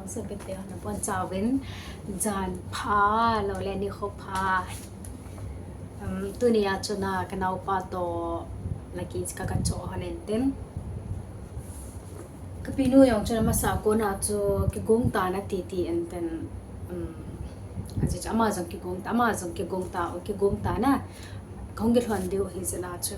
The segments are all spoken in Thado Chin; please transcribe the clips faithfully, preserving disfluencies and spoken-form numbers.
Sapite hon abonchauvin, jan pha, lou le nikho pha. Um, tunia chun a kanaopa toh Luggage ka kachoh hon intin. Kapinu jong chun amasa a kona chu kigong tan ati tin tin. Um, achu chu ama jong kigong ta, ama jong kigong ta, kigong tan a. Kahung kilhon diu ahi jeh a chu.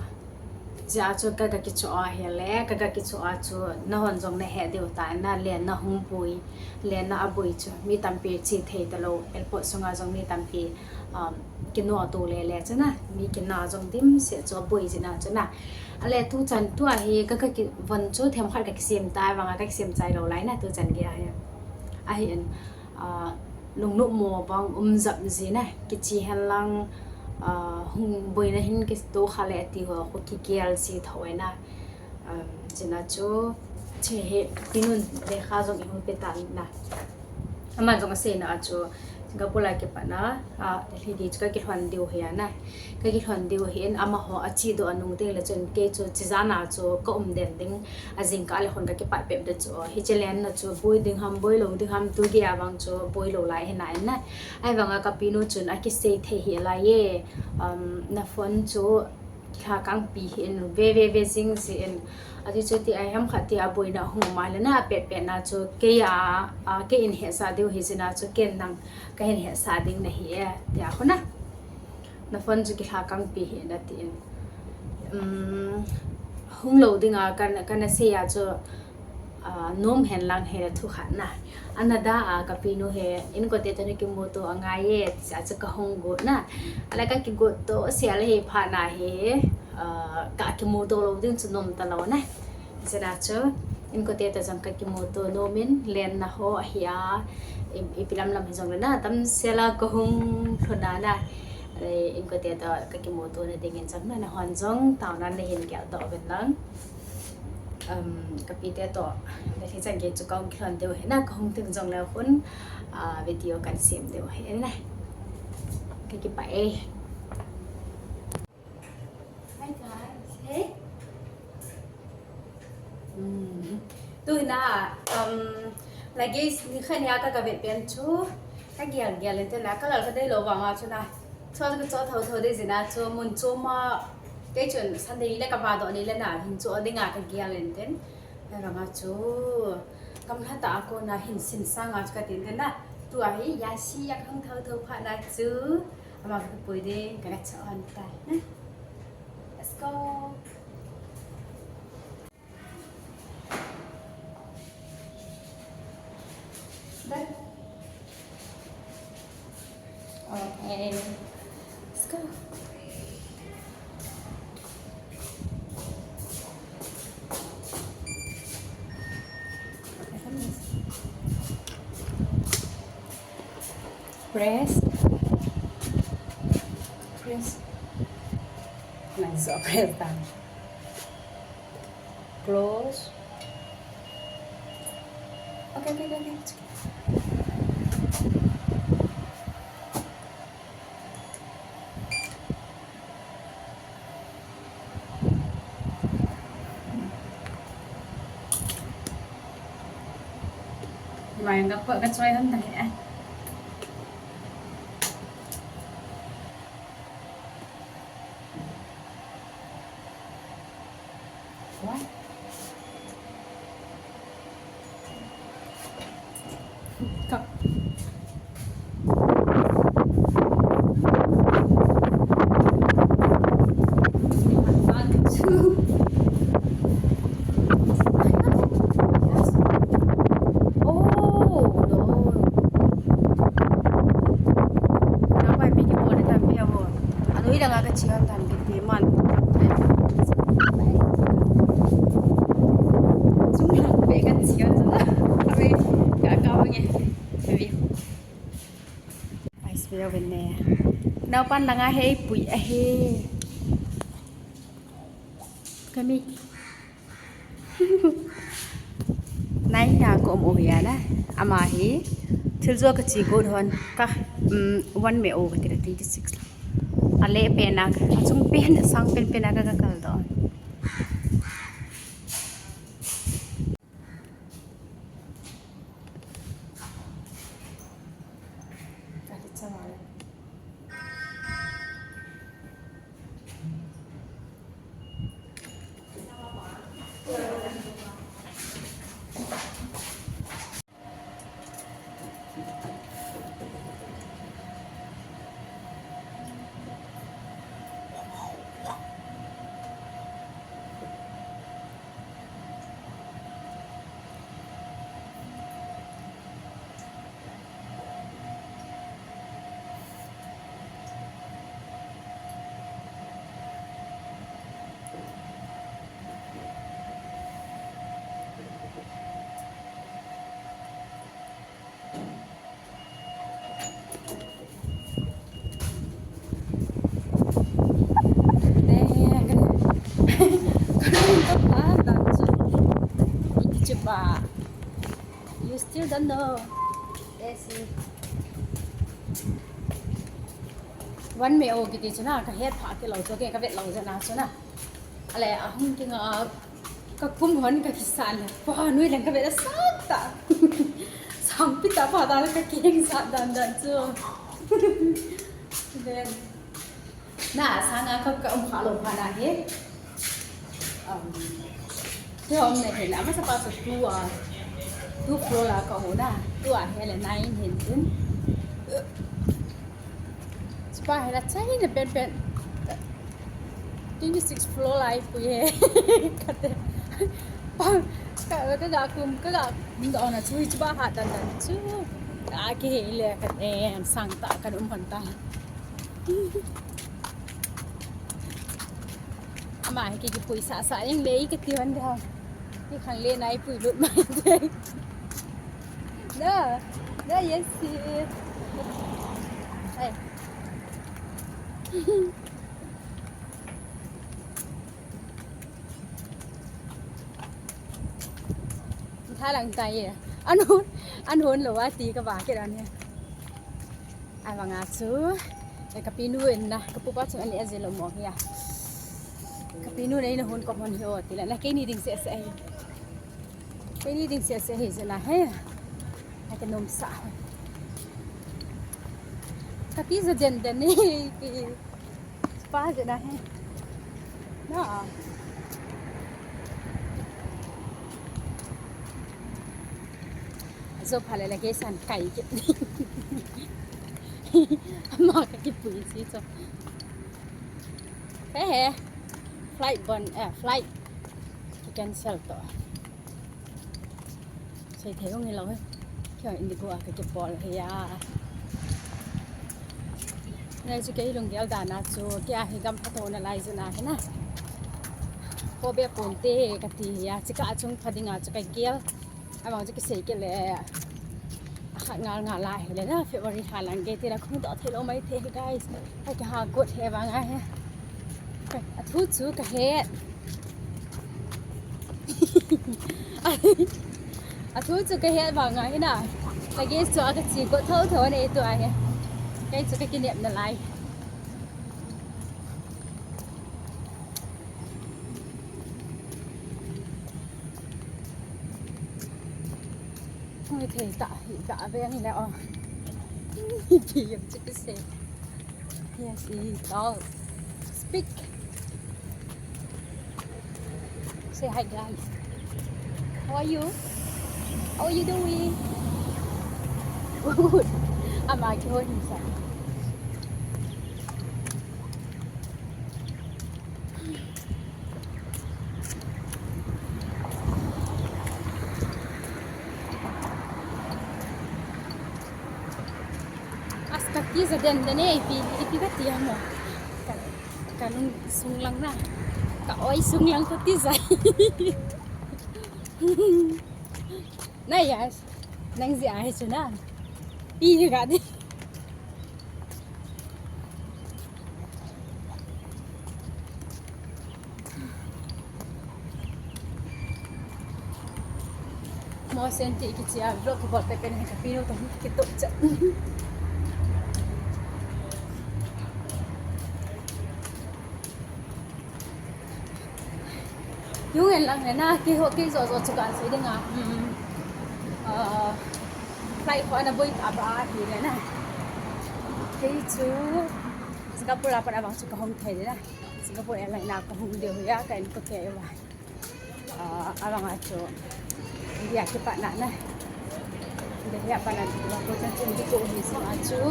Jeh a chu ka, ka kichoh a ahile, ka, ka kichoh a chu, nahon jong nahe diu tai na, lenna hung boi, lenna aboi chu, mi tampi che thei talou, airport sunga jong mi tampi, um, kino to le le chu na, mi kina jong dimset chu aboi jeh a chu na. Ale tuchan, tua hi ka, ka kivon chu themkhat ka kisem tai, vanga ka kisem chai lou lai na, tuchan gei ahi. Ahin, ah, lungnop mo bang um jap jin a, kiche hen lang, ah, hung boina hin kito kha le ati ho, khu kigel ji tho e na. Um, chuna chu, che hi, pinun lekha jong ihung pe tan na. Ama jong aseina a chu, Singapore a kipat na, ah, Delhi gei chu ka kilhon diu ahi a na. Ka kilhon diu ahin, amaho ache doh anung teng le chun kei chu, chijan a chu ka um den ding, ajingkah le khun ka kipat pep de chu. Hiche lenna chu boi ding ham, boi lou ding ham, tu gei a vang chu boi lou lai ahi na in na. Ahivanga kapinu chun akisei thei hih lai e, um, na phone chu kilhakangpi hih in, ve ve ve jing jin. Ati chu ti ahi ham khat ti a boina hung um a le na, apet pet na chu kei a, a, kei in hetsah diu ahi jeh a chu ken nang kahin hetsah ding nahi e, tia khu na. Na phone chu kilhakangpi hih in atin. Um, hung lou dinga kana, kana sei a chu, ah, nom hen lang hi na thu khat na. Ana da a kapinu hi, inkote toh na kimuto angai e, tia chu kahung got na. Ale ka kigot to sel hi phat na hi, ah, ka kimuto lou ding chu nom talou na. Jeh a chu, inkote toh jong ka kimuto nom in, lenna ho ahi a, i, ipi lam lam hi jong le na, damsel a kahung lhun a na. Eh, inkote toh ka kimuto na dingin jong na, nahon jong taona nahin geldoh uvin lang. Um, kapite toh, Delhi chan gei chu kahung kilhon diu ahi na, kahung teng jong le khun, ah, video kahin sem diu ahi na. Ka kipah e. Hi guys. Hey. Hmm. Tu hi na, um, luggage ni khat nia ka, ka vet pen chu, ka gel gel in te na, ka lal ka dei lou vanga chu na. Chu ka cho tho tho dei jeh a chu, mun chom a, kei chun Sunday ni le ka va doh ni le na, hin cho dinga ka gel in tin. Ahivanga chu, gamla tah a kona hin sin sanga chu ka tin tin na. Tua hi, Yasi a kahung tho tho phat na chu, ama ka pui ding, ka na cho hon tai na. Let's go. Done. Okay. Let's go. Press. Press. Nice, so press down. Close. Okay, okay, okay, okay. It's okay. Mai ka, ka choi hon ta he. What? Ka. Oh, no. Napai mi kibol tan pia bo. Anoi langa ka che hon tan kiti man. Chunglang pe ka che hon tan. Abe, ka ka nge. Abe. Ice beer win ne. Naopan langa hi eipui ahi. Kami. Nai na ko mo hi a na. Ama hi thil jo ka che got hon ka, um, one me o ka ti la twenty six la. Ale pe na ka, achung pen, asang pen pen na ka, ka kal doh. You still don't know. Yes. One me o kiti chu na, ka het pha kilou chu, ke ka vet lou chu na chu na. Ale, ahung kinga, ka kum hon ka kisan le. Pa, nui leng ka vet a sat ta. Sampi ta pa ta le ka king sat dan dan chu. Then, na, sanga ka, ka um kha lou pha na hi. Um, te hom na hi la, masa pa chu two a, two floor la ka ho na. Two a hi le nine hin tin. Chupa hi la chai na pen pen. Twenty six floor lai pui he. Kate. Pa, ka, ka ga kum, ka ga kum da ona chu, chupa ha dan dan chu. Ka ke he le ka ne, sang ta ka um kan ta. Ama hi ki, kipui sasa jeng le, kati hon da. Ki khang le nai pui lut mai de. Na, na, yes, si. Ai. Tha lang tai ye. An hon, an hon lou a ti ka ba ke dan ye. Ai, vanga chu, eh, ka pinu in na, ka pupa chu ani aje lou mo hi a. Ka pinu na in hon ko hon hi o, ti la, na keini ding se se hi. Keini ding se se hi je na he. Ai, ka nom sa. Ka ti ja jen den ni, ki. Pa je na he. Na. Zo pha le la ke san kai ke. Ama ka kipui si cho. He he. Flight bon, eh, flight. Ki cancel to. Sei thei ong hi lou he. Kei Indigo a ka kipol hi a. Ngai chu kei lunggel dan a chu, kei a hi gam phatho na lai chu na hi na. Ko be pon te ka ti hi a, chika a chung pha ding a chu ka gel. Amang chu kisei kei le. A khat ngal ngal lai hi le na, February ha lang gei te la khung to thei lou mai thei hi, guys. Ai ka ha got he vang a he. A thu chu ka he. A thu chu ka het vang a hi na. Ka gas chu a ka chi ko tho tho nei tu a hi. Kei chu ka kinep na lai. Hoi thei ta hi ta veng le o. Hi yam chu ka se. Yes, he does. Speak. Say hi, guys. How are you? How are you doing? Good. Ama kihou himself. As ka ti ja den den e, ipi, ipi ka ti ham o. Ka, ka lung sung lang na. Ka oi sung lang ka ti ja. Na yes. Nang ji a hi chu na. Pi ka ti. Mo sen ti kichi a vlog kibol te pen hi ka pinu ta hi kito cha. Yung en lang le na, keiho, kei jo jo chu kan sei ding a. Hmm. Ah, flight ho ana boi ta ba hi le na. Kei chu Singapore a pat avang chu kahung thei ding a. Singapore Airline a kahung diu hi a, ka in ko kei uva. Ah, avang a chu India kipat na na. Delhi a pat na Singapore chan chun ding ko hi sung a chu.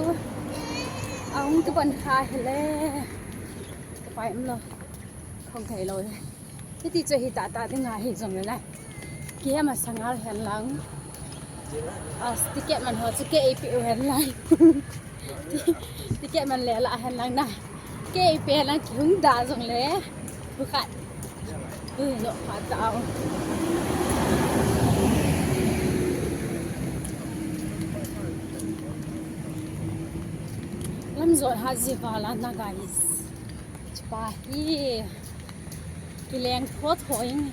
Ahung kibon kha hile. Ka pai um lo. Kahung thei lo le. Hiti chu hi tah tah ding ahi jong le lai. Kei ama sangal hen lang. Ah, ticket man ho chu kei eipeh u hen lang. Ticket man le la hen lang na. Kei eipeh lang kihung da jong le. Khu khat. Ui, no khat da. Lam jot ha ji va la na, guys. Chupa hi kileng tho tho in.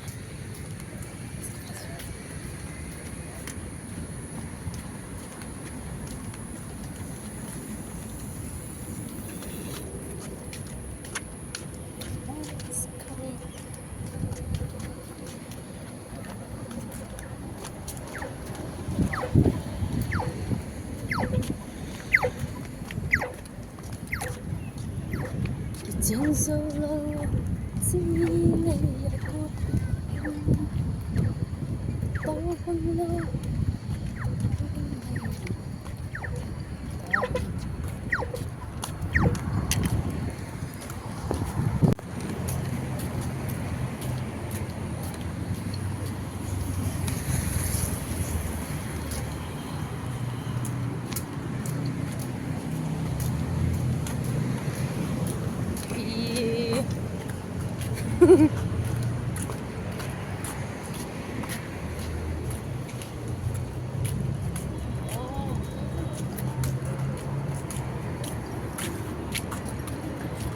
Kiching zo lo, si le ya ko. Pau hon lo.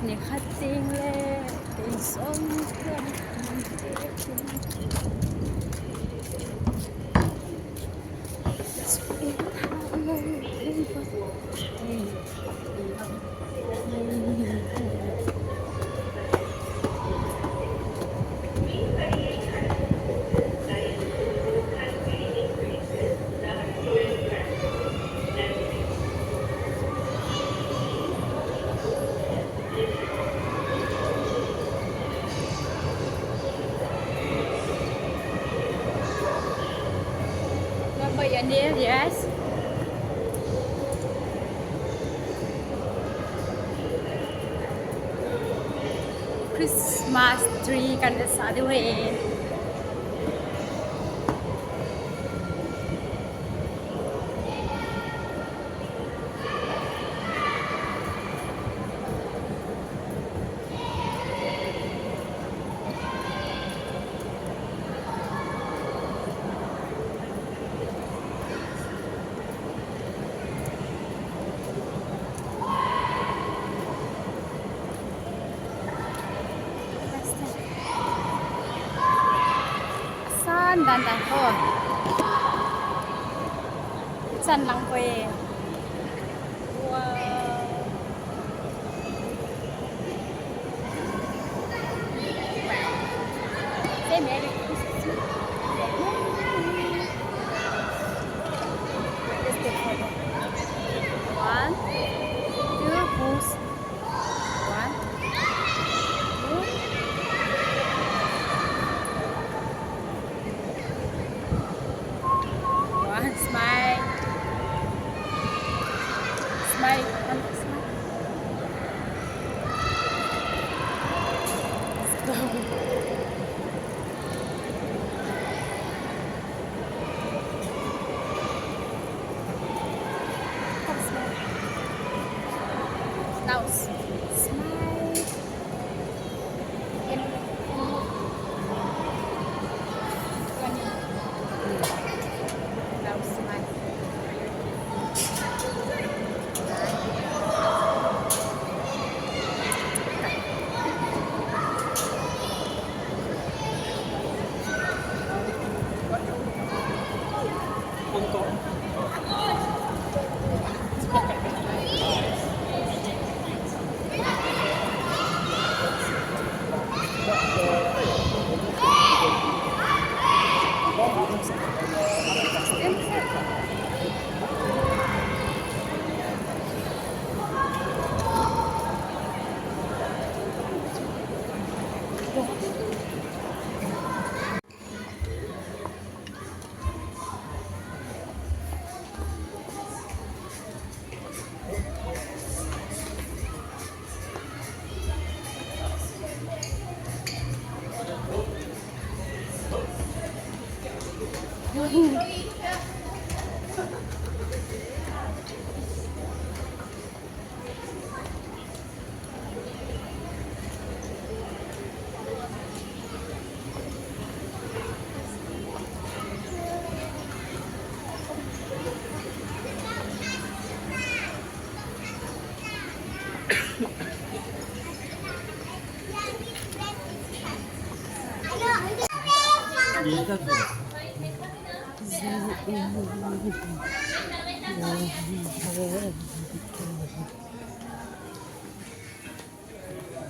Ni khat ting le, ting song khat. Number your name, yes. Christmas tree kan sa diu ahi. San dan dan ko. San lang ko e. Wow. Say Merry Christmas. Just take photo. One, two, pose. One, two. One, smile. Smile. One, smile. Let's go.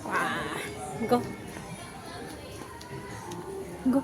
Wow. Go. Go.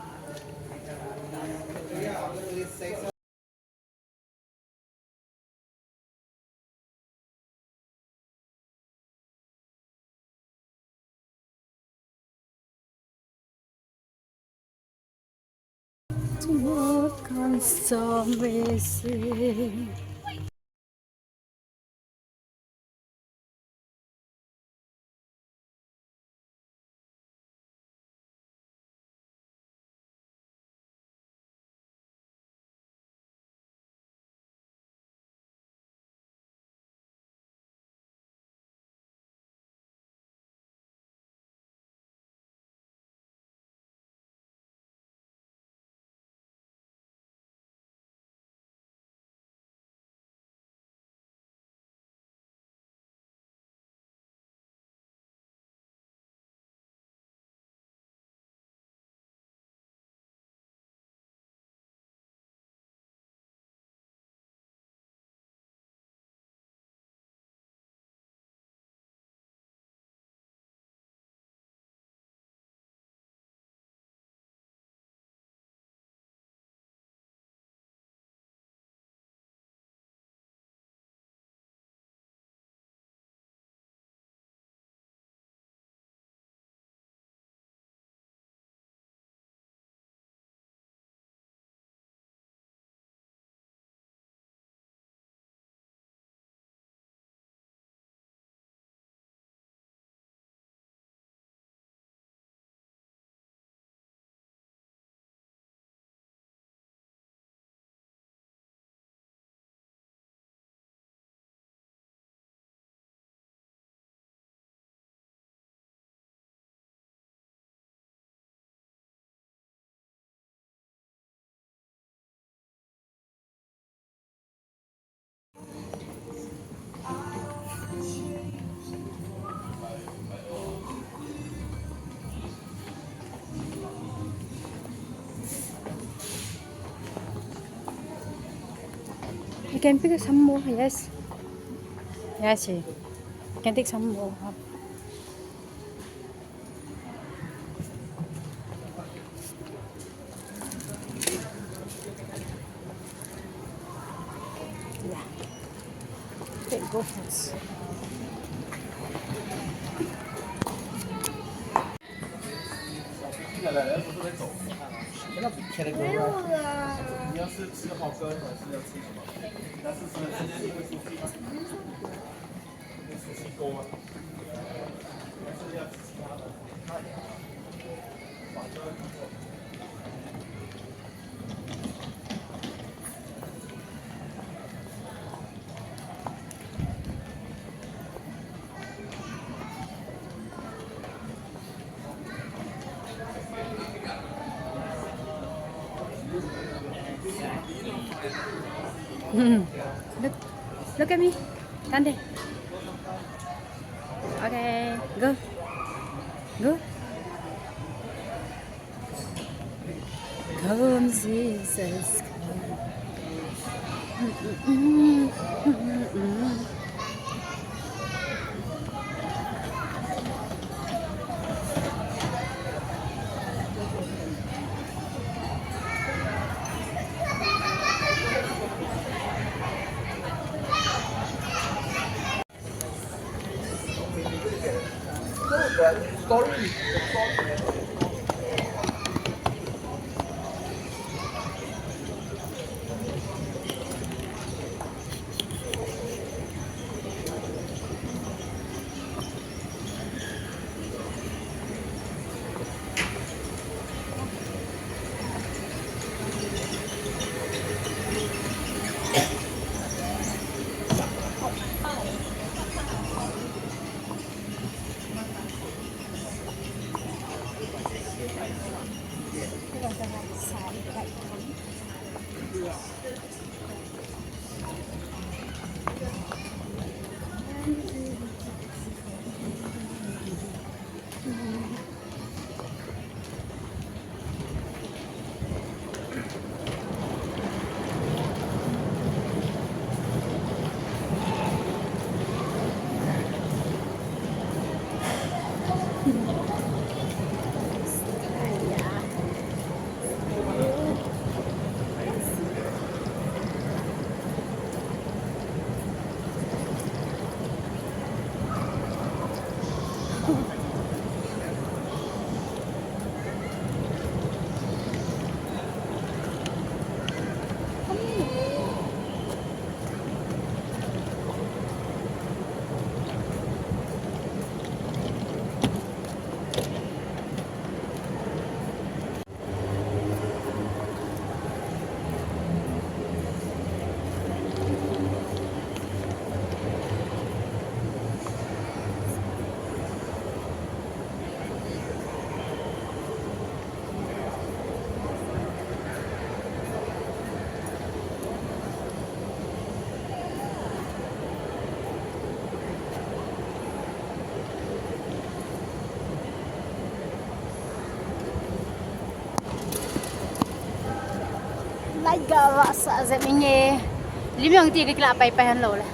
You can pick some more, yes. Yes, you can take some more. Yeah. Okay, go first. Hmm. Look, look at me. Stand there. Okay, go. Go. Come, Jesus, come. Vasa jep inge. Lim jong ti ka kila pai pai han lo le.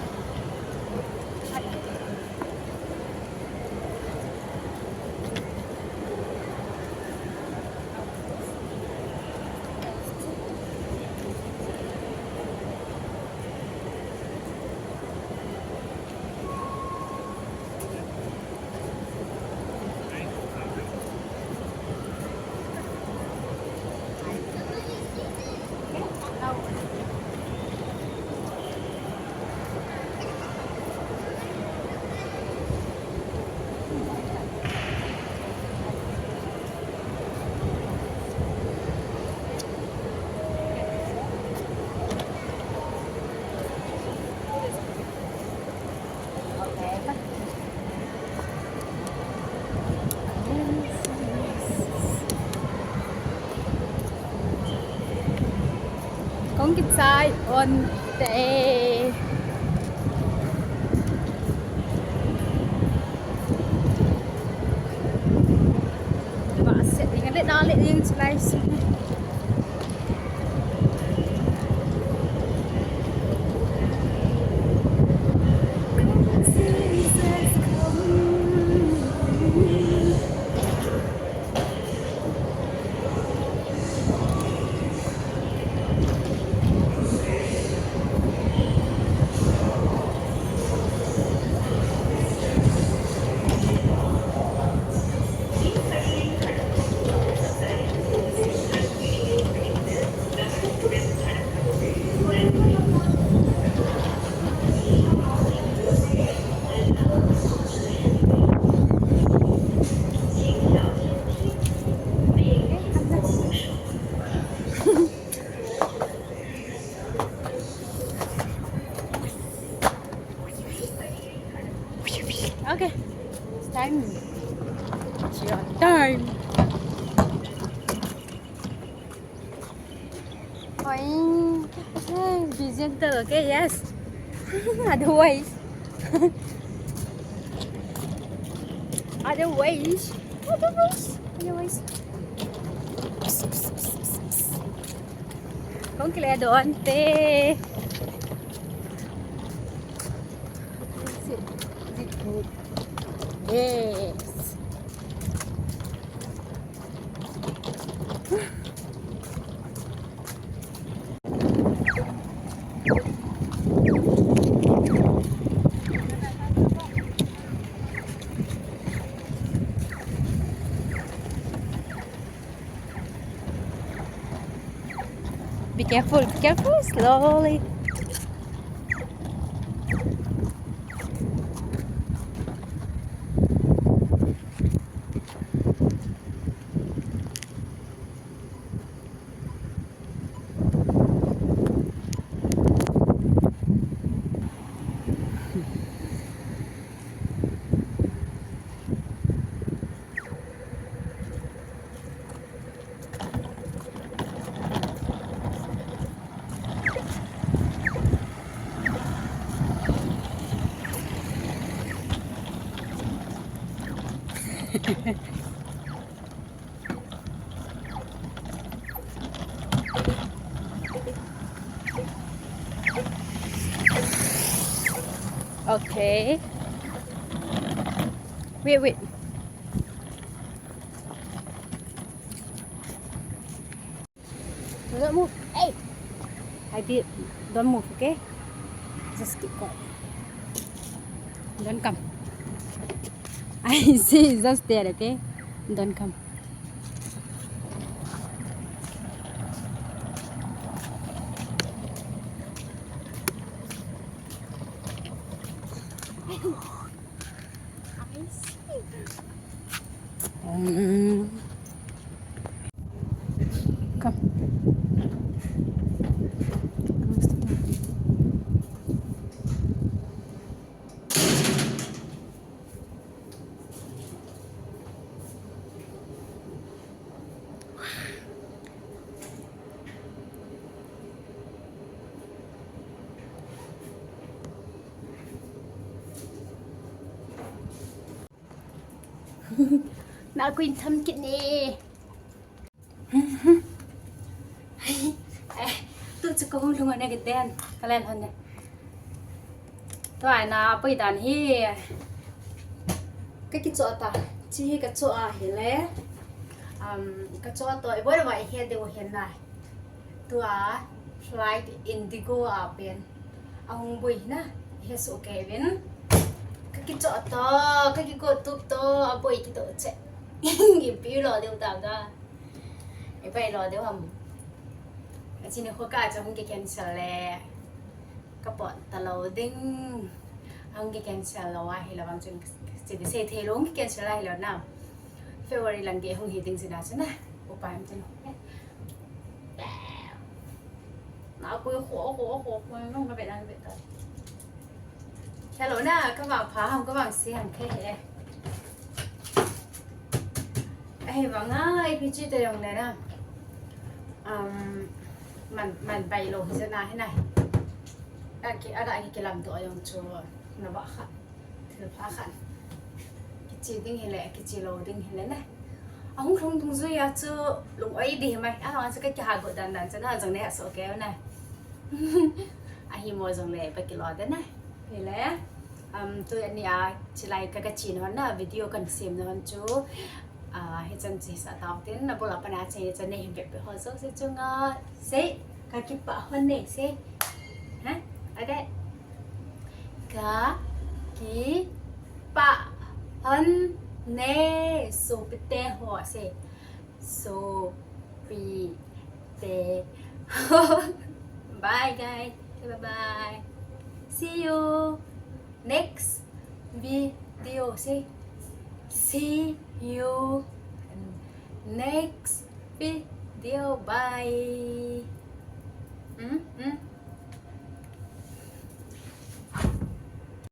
Kong kichai on te. Ba se ding le na le ding chulai si. Okay, it's time. It's your time. Oi, be gentle, okay? Yes. Otherwise, otherwise, otherwise, otherwise. Kong kile don te. Is it, is it good? Yes. Be careful, be careful, slowly. Okay. Wait, wait. Don't move. Hey! I did. Don't move, okay? Just keep quiet. Don't come. I say just there, okay? Don't come. I see. Mm. Come. Na kuin tham kit ne. Eh, tu chu Hung lhung ane kiten, kalen hon ne. Tua na apoi dan hi. Ka kichoh ta, chi hi ka choh a hile. Um, ka choh to, iboi boi he deu hen na. Tua flight Indigo a pen. Ahung boi na, he so kevin. Ka kichoh to, ka kiko tup to, aboi kito che. Ipi lo deu ta ga. Ipi lo deu ham. Achini khoka cha hung ki cancel le. Ka pot ta lo ding. Hung ki cancel lo a hi lo bang chun. Chi di sei thei lo hung ki cancel a hi lo na. February lang ge hung hi ding sina sina. Upai am chun. Na koi kho kho kho kho nong ka be dan be ta. Hello na, ka vang pha ham, ka vang si ham khe he. Ahi vang a, ipi chi te yong le na. Um, man, man bai lo hi na hi na. Aki, aga ki kilam to yong chu na ba kha. Thil pha khan. Kichi ding hile, kichi lo ding hile ne. Ahung lhung dungjui a chu lung oi di mai. A, chu ka kiha go dan dan chu na jong ne so keu na. Ahi mo jong le ba kilo de na. Hile. Um, tu ani a chilai ka ka chin hon na video kan sem na hon chu. Ah, hichan chi sa tau tin na bula pana che chan ne him pe pe ho so se chunga. Se ka kipah hon ne se. Ha? Ade. Ka kipah hon ne, sopite ho se. Sopite ho. Bye guys. Bye bye. See you next video. See. See you next video. Bye.